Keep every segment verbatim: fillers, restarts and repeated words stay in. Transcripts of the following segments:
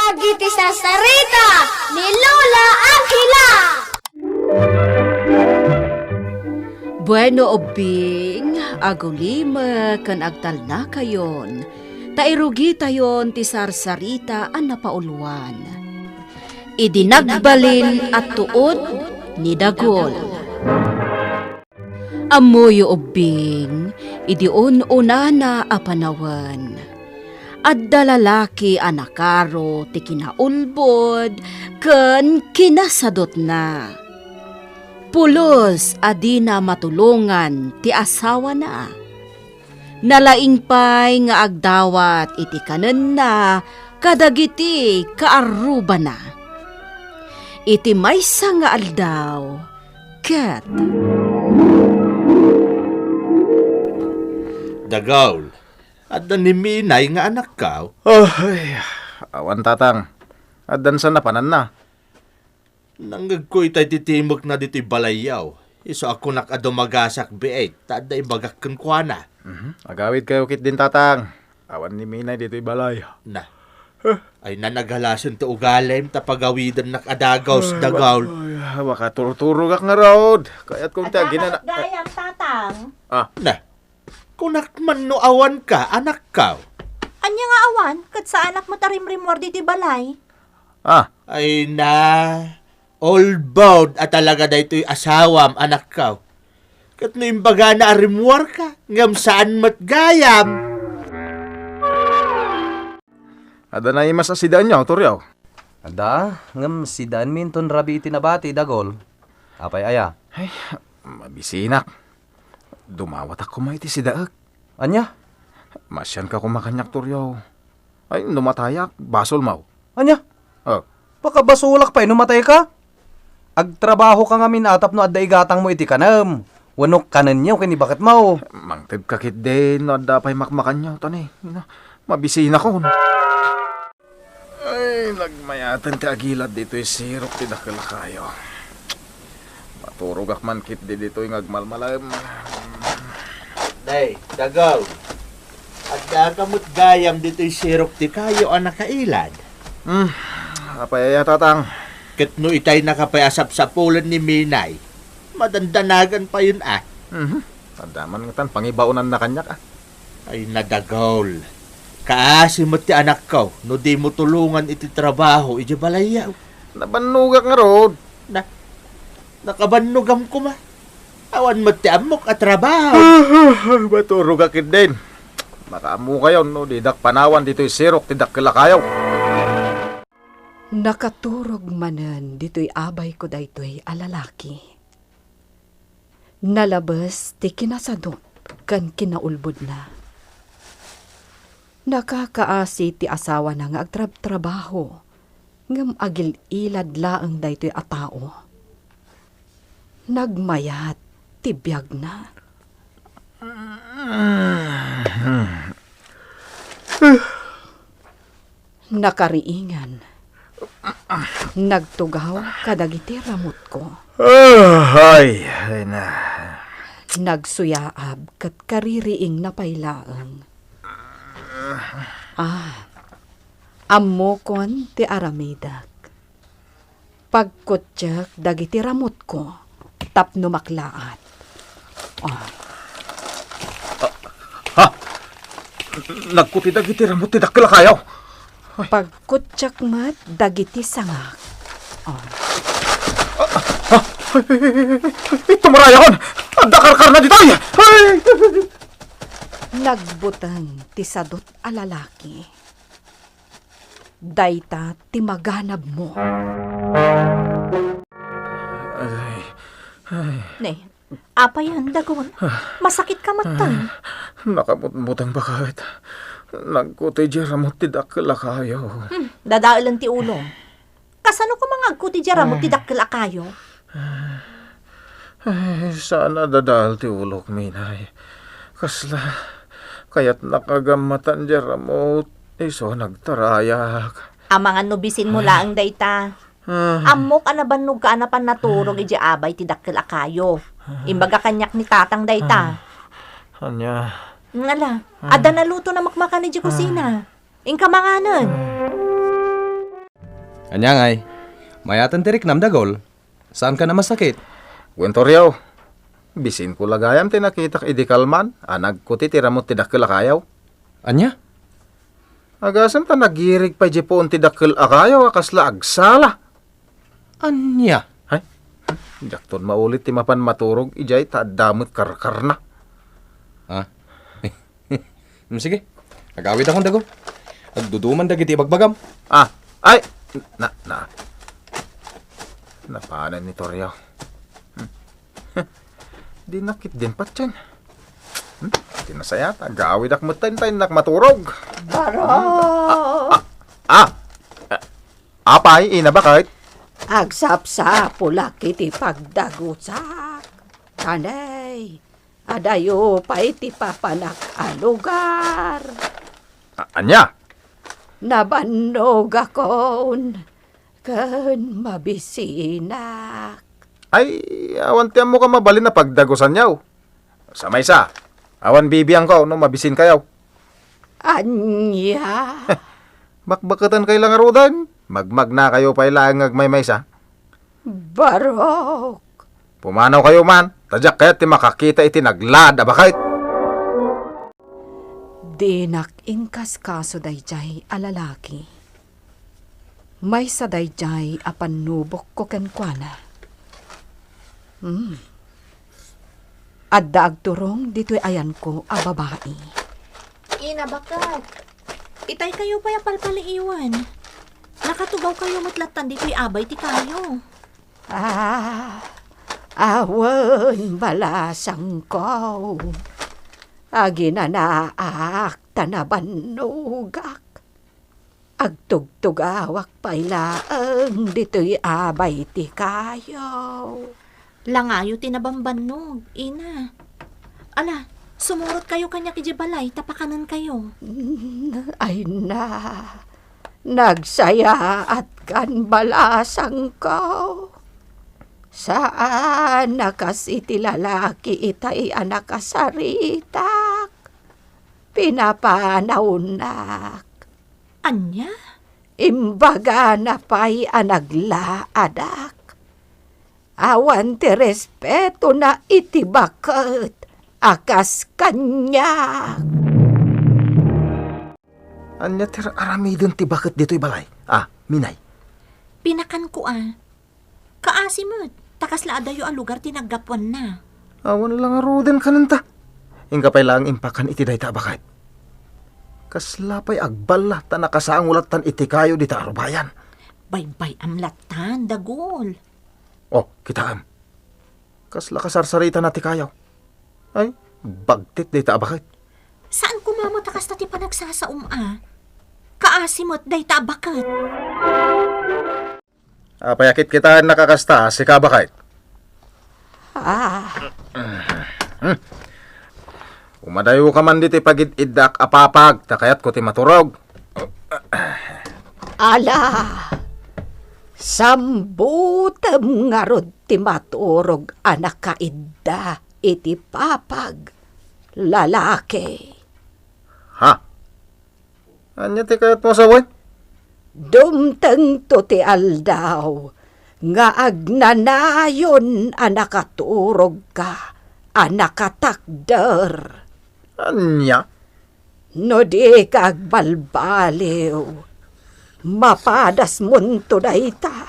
Dagiti sarsarita ni Lola Angela. Bueno, ubbing, agulimek ken agtalnakayon, ta irugitayon ti sarsarita a napauluan. Idi nagbalin a tuod ni Dagol. Ammoyo ubbing, idi un-unana a panawen, adda lalaki a nakaro ti kinaulbod ken kinasadutna. Pulos a dina matulongan ti asawana. Nalaing pay nga agdawat iti kanenna kadagiti kaarrubana. Iti maysa nga aldaw, ket Dagol, adda ni Minay nga anakkaw? Ay, awan, Tatang. Addan sa napananna. Nangngegko itay ti timekna ditoy balayyo. Isu a kunak a dumagasak biit, ta adda ibagak kenkuana. Mhm. Agawidkayo ketdin, Tatang. Awan ni Minay ditoy balay. Na. Huh? Ay, nanagalasen ti ugalim, ta pagawidennak a dagaw, Ay, Dagol. Wa-, ay, makaturturogak ngarud. Kayatko ti Adda agina-, ka met gayam, Tatang. Ah. Na. Kunak man no awanka, anakkaw. Ania nga awan? Ket saanak met a rimrimmuar ditoy balay. Ah. Ay na, ulbod a talaga daytoy asawam, anakkaw. Ket no imbagana a rimmuarka, ngem saan met gayam. Adda naimas a sidaanyo, Toryo? Adda, ngem sidaanmi inton rabii ti nabati, Dagol. Apay aya? Ay, mabisinak. Dumawatak koma iti sidaek. Ania? Maasianka koma kaniak, Toryo. Ay, no matayak, basolmo. Ania? Oh. Pakabasolak pay no matayka? Agtrabahoka ngamin a tapno adda igatangmo iti kanem, wenno kanenyo ken ni baketmo. Mangtedka ketdi no adda pay makmakanyo, ta ni, ina, mabisinakon. Ay, nagmayaten ti agilad ditoy sirok ti dakkel a kayo. Maturogak man ketdi ditoy nga agmalmalem. Nay, Dagol. Addaka met gayam ditoy sirok ti kayo a nakailad. Hmm, apay aya, Tatang? Ket no itay nakapay a sapsapulen ni Minay, madandanagan payen a. Mhm. Adda man ngatan pangibaonanna kaniak, a. Ay, na, Dagol. Kaasi met ti anakko no dimo tulongan iti trabaho idiay balayyo. Nabannogak ngarud. Na, nakabannogam koma. Awan met ti ammok a trabaho. Maturogak ketdin. Makaammokayon no didak panawan ditoy sirok ti dakkel a kayo. Nakaturog manen ditoy abayko daytoy a lalaki. Nalabes ti kinasadut ken kinaulbodna. Nakakaasi ti asawana nga agtrabtrabaho, ngem agil-ilad laeng daytoy a tao. Nagmayat ti biagna. Nakariingan. Nagtugaw kadagiti ramutko. Ah, ay, ay na. Nagsuyaab ket kaririingna pay laeng. Ah, ammokon ti aramidek. Pagkutiek dagiti ramutko tapno maklaat. Ah. Ha? Nagkuti dagiti ramut ti dakkel a kayo? Pagkutiek met dagiti sangak. Ah. Tumarayon! Adda karkarna ditoy! Ay! Nagbuteng ti sadut a lalaki. Dayta ti maganabmo. Ay, ay. Ne, apayen, Dagol? Masakitka metten? Ay, nakamutmuteng baket. Nagkuti diay ramut ti dakkel a kayo. Hmm, dadaelen ti ulo. Kasano koma nga agkuti diay ramut ti dakkel a kayo? Ay, saan a dadael ti ulok, Minay. Kasla, kayatnak a gammatan diay ramut, isu a nagtarayak. Amangan no bisinmo laeng dayta. Ah. Ammok a nabannogka a napan naturog idiay abay ti dakkel a kayo. Imbaga kaniak ni Tatang dayta. Ah. Ania? Ngala, adda nalutona makmakan idiay kusina. Inka manganen. Ania ngay? Mayaten ti riknam, Dagul? Saankan a masakit? Wen, Torrio, bisinko la gayam ti nakitak idi kalman a nagkuti ti ramut ti dakkel a kayo. Ania? Agasem ta nagirig pay di puon ti dakkel a kayo a kasla agsala. Ania? Ay, diakton maulit ti mapan maturog idiay ta adda met karkarna. Ah? Hmm, sige. Agawidakon, Dagul. Agduduman dagiti ibagbagam. Ah, ay, na, na. Napanan ni Torrio. Hmm. Di nakit din patyan. Hmm? Di nasayat, agawidak met tayo, tayo nak maturog. Barok! Ah, ah, ah. Apay, ina, bakit? Agsapsapulak iti pagdagusak. Kanay, adayo pay ti papanak a lugar. A-, ania? Nabannogakon ken mabisinak. Ay, awan ti ammok a mabalin a pagdagusanyo. Sa maysa, awan bibiangko no mabisinkayo. Ania? Bakbaketankay la ngaruden. Magmagnakayo pay laeng nga agmaymaysa. Barok! Pumanawkayo man, ta diak kayat ti makakita iti naglaad a baket. Dinak inkaskaso daydiay a lalaki. Maysa daydiay a pannubokko kenkuana. Hmm. Adda agturong ditoy ayanko a babai. Ina, bakit? Itay kayo pay a palpaliiwen. Nakatugawkayo met lattan ditoy abay ti kayo. Ah, awan balasangko. Aginanaak ta nabannogak. Agtugtugawak pay laeng ditoy abay ti kayo. Langayo ti nabambannog, ina. Ala, sumurot kayo kaniak idiay balay, ta pakanen kayo. Mm, ay na, nagsayaat kan balasangko. Saan a kas iti lalaki itay a nakasaritak. Pinapanawnak. Ania? Imbagana pay a naglaadak. Awan ti respetona iti baket a kas kaniak. Ania ti aramiden ti baket ditoy balay? Ah, Minay. Pinakanko a. Kaasi met, ta kasla adayo a lugar ti naggapuanna. Awan la ngaruden kanenta. Inka pay laeng impakan iti dayta a baket. Kasla pay agballa ta nakasango lattan iti kayo dita a rubayan. Baybay-am lattan, Dagul. Oh, kitaem. Kasla kasarsaritana ti kayo. Ay, bagtit dayta a baket. Saan koma met a kasta ti panagsasaom a? Kaasi met dayta a baket. Apay a kitkitaennak a kasta, sika, baket? Ah. Hmm. Umadayoka man ditoy pagid-iddaak a papag, ta kayatko ti maturog. Ala, sambutem ngarud ti maturog a nakaidda iti papag, lalaki. Ha? Ania ti kayatmo a sawen? Dumtengto ti aldaw nga agnanayon a nakaturogka a nakatakder. Ania? No dika agbalbaliw, mapadasmonto dayta,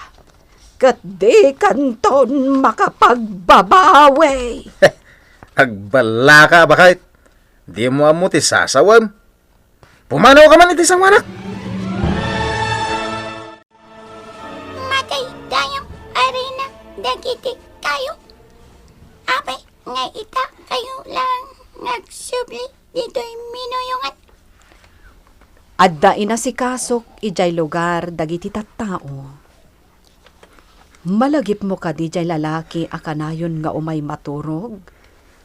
ket dikanton makapagbabawi. Agballaka, baket. Dimo ammo ti sasawem. Pumanawka man iti sanguanak. Matay dayam a reyna dagiti kayo. Apay nga ita kayo lang nga agsubli ditoy minuyongan? Adda inasikasok idiay lugar dagiti tattao. Malagipmo kadi diay lalaki a kanayon nga umay maturog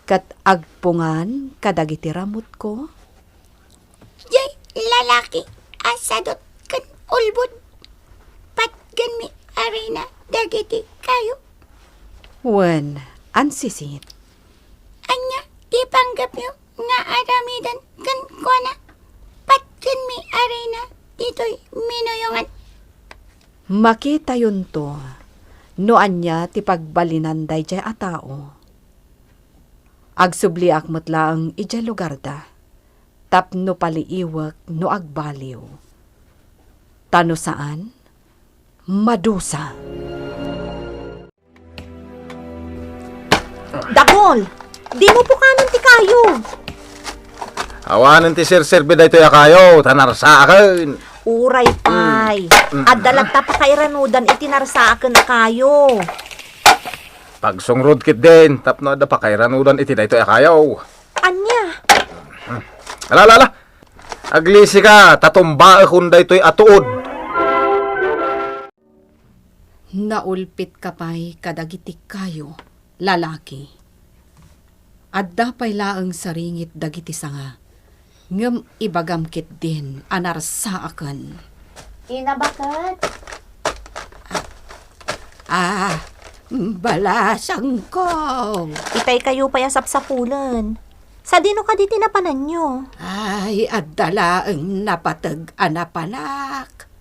ket agpungan kadagiti ramutko? Diay lalaki a sadut ken ulbod, patgenmi a reyna dagiti kayo. Wen, ansisit. Ania ti panggepyo nga aramiden kenkuana? Patgenmi a reyna ditoy minuyongan. Makitayonto no ania ti pagbalinan daydiay a tao. Agsubliak met laeng idiay lugarda tapno paliiwek no agbaliw. Ta no saan, madusa. Dagol! Dimo pukanen ti kayo! Awanen ti serserbi daytoy a kayo, ta narsaaken. Uray pay. Mm. Adda latta pakairanudan iti narsaaken a kayo. Pagsungrod ketdin, tapno adda pakairanudan iti daytoy a kayo. Ania? Ala, ala, ala. Aglisika, ta tumbaekon daytoy a tuod. Naulpitka pay kadagiti kayo, lalaki. Adda pay laeng saringit dagiti sanga, ngem ibagam ketdin a narsaaken. Ina, baket? Ah, ah, balasangko. Itay kayo pay a sapsapulen. Sadino kadi ti napananyo? Ay, adda laeng napateg a napanak.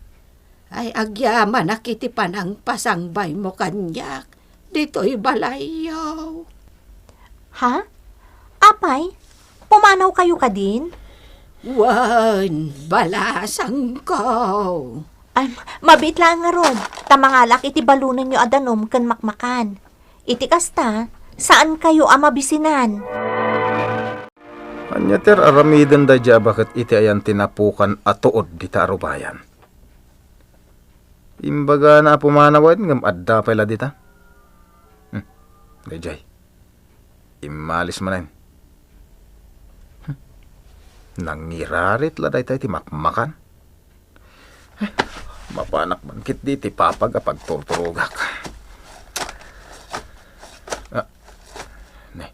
Ay, agyamanak iti panangpasangbaymo kaniak ditoy balayyo. Ha? Apay, pumanaw kayo kadin? Wen, balasangko. Ay, ma-, mabiit laeng ngarud, ta mangalak iti balonenyo a danum ken makmakan. Iti kasta, saan kayo a mabisinan. Ania ti ar-aramiden daydiay a baket iti ayan ti napukan a tuod dita a rubayan? Imbagana a pumanawen ngem adda pay la dita. Hmm, daydiay. Immalis manen. Hmm. Nangirarit la dayta iti makmakan. Eh, mapanak man ketdi ti papag a pagturturogak. Ah, ne.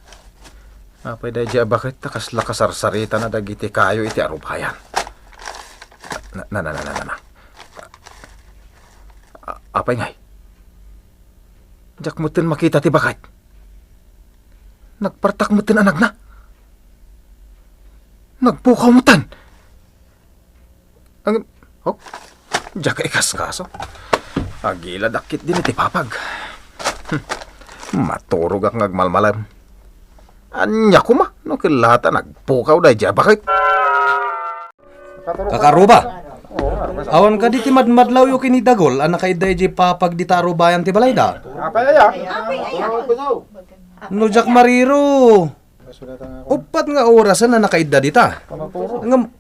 Apay daydiay a baket ta kasla kasarsaritana dagiti kayo iti arubayan. Na, na, na, na, na, na, na. A-, apay ngay? Diak metten makita ti baket. Nagpartak metten a nagna. Nagpukaw metten. Ang, oh, diak ikaskaso. Agiladak ketdin iti papag. Hmm. Maturogak nga agmalmalem. Ania koma, no ket la ta nagpukaw daydiay a baket. Kakaruba, awan kadi ti madmadlawyo ken ni Dagol a nakaidda idiay papag dita a rubayan ti balayda? Apay aya? No diak mariro, uppat nga orasen a nakaidda dita. Ngem,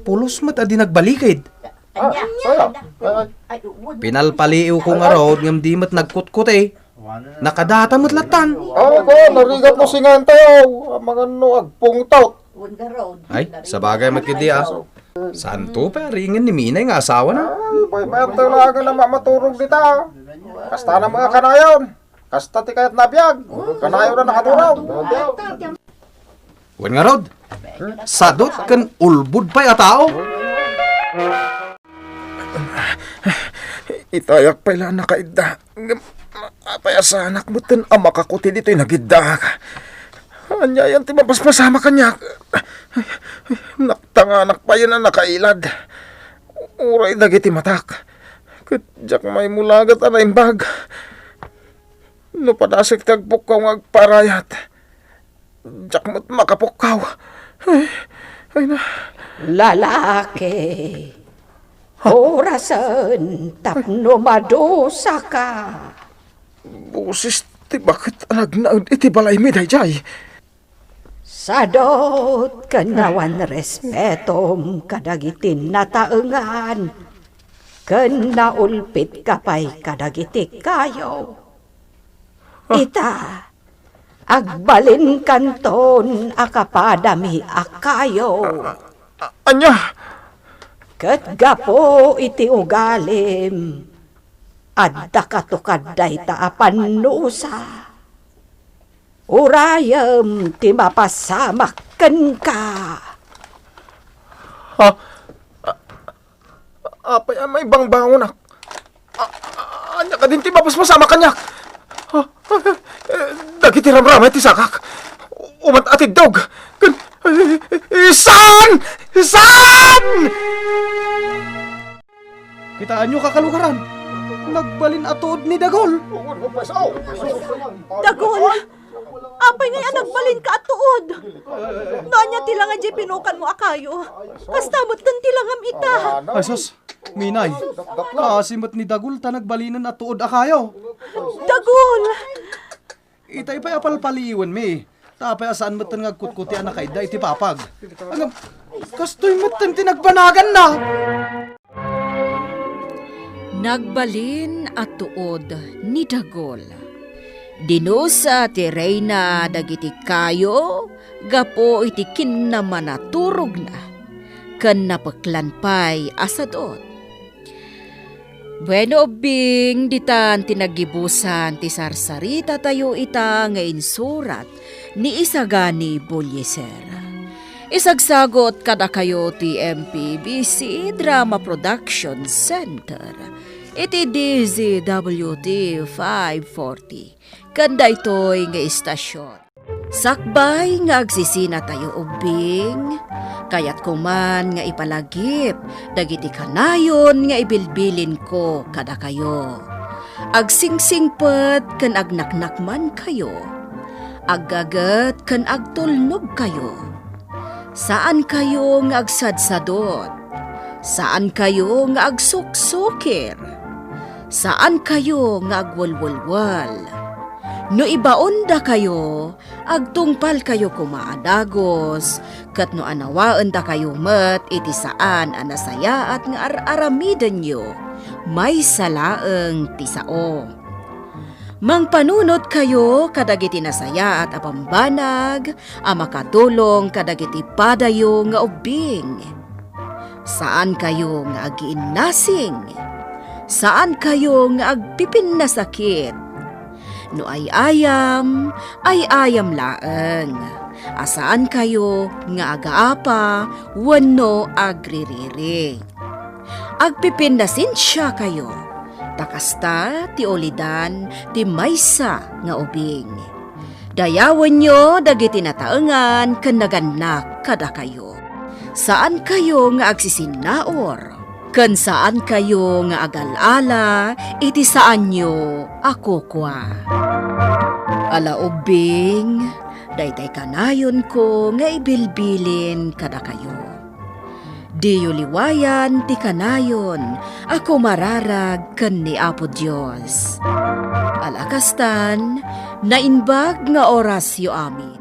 pulos met a di nagbalikid. Ah, saya. Ay, ay. Pinalpaliiwko ngarud ngem di met nagkutkuti. Nakadata met lattan. Oh, ko, narigat mo singan tayo. Amangan no agpungtot. Ay, sabagay met ketdi, ah. Santo, pay aringen ni Minay nga asawana. Ay, pay, pay, talaga na maturog dita. Kasta na mga kanayon. Kasta ti kayat na biag. Kanayon na nakaturog. Wen ngarud, sadot ken ulbod pay a tao. Itayak pay la nakaidda. Ngem, apay a saanak metten a makakuti ditoy nagiddaak. Aniayan ti mapaspasamak kaniak. Naktanganak payen a nakailad. Uray dagiti matak. Ket diak maimulagat a naimbag. No padasek ti agpukkaw nga agparayat. Diak met makapukkaw. Ay, ay na. Lalaki, orasen tapno madusaka. Boses ti baket a nagnaed iti balaymi daydiay. Sadot ken awan respetom kadagiti nataengan, ken naulpitka pay kadagiti kayo. Ah. Ita, agbalinkanton a kapadami a kayo. A-, a-, ania? Ket gapu iti ugalim, adda katukad dayta a pannusa. Urayem ti mapasamak kenka. Ha? A-, apay a maibangbangonak? A-, a-, ania kadin ti mapaspasamak kaniak? Ha? Eh, dagiti ramramay ti sakak. Umat atiddog. Ken, eh, eh, saan? Saan? Kitaenyo, kakalugaran. Nagbalin a tuod ni Dagul. Dagul! Apay ngay a nagbalinka a tuod? No ania ti langa diay pinukanmo a kayo? Kasta met ti langam ita. Ay, sus, Minay, kaasi met ni Dagul ta nagbalinen a tuod a kayo. Dagul! Itay pay a palpaliwenmi. Ta apay a saan metten nga agkutkuti a nakaidda iti papag. Ngem, kastoy metten ti nagbanaganna. Nagbalin a tuod ni Dagul. Dinusa ti reyna dagiti kayo gapu iti kinnamanaturogna ken napeklan pay a sadut. Bueno, ubbing, ditan ti naggibusan ti sarsaritatayo ita nga insurat ni Isagani Bullieser. Isagsagut kadakayo ti M P B C Drama Production Center iti D Z W T five forty ken daytoy nga istasion. Sakbay nga agsisinatayo ubbing, kayatko man nga ipalagip dagiti kanayon nga ibilbilinko kadakayo. Agsingsingpet ken agnaknakmankayo. Aggaget ken agtulnogkayo. Saankayo nga agsadsadot. Saankayo nga agsuksukir. Saankayo nga agwelwelwel. No ibaondakayo, agtungpalkayo koma a dagus, ket no anawaendakayo met iti saan a nasayaat nga ar-aramidenyo, maysa laeng ti sao. Mangpanunotkayo kadagiti nasayaat a bambanag a makatulong kadagiti padayo nga ubbing. Saankayo nga agiinnasing. Saankayo nga agpipinnasakit. No ay-ayam, ay-ayam laeng. A saankayo nga agaapa wenno agririri. Agpipinnasensiakayo, ta kasta ti ulidan ti maysa nga ubing. Dayawenyo dagiti nataengan ken nagannak kadakayo. Saankayo nga agsisinnaur, ken saankayo nga agal-ala iti saanyo a kukua. Ala ubbing, daytay kanayonko nga ibilbilin kadakayo. Diyo liwayan ti kanayon a kumararag ken ni Apo Dios. Ala kastan, naimbag nga orasyo amin.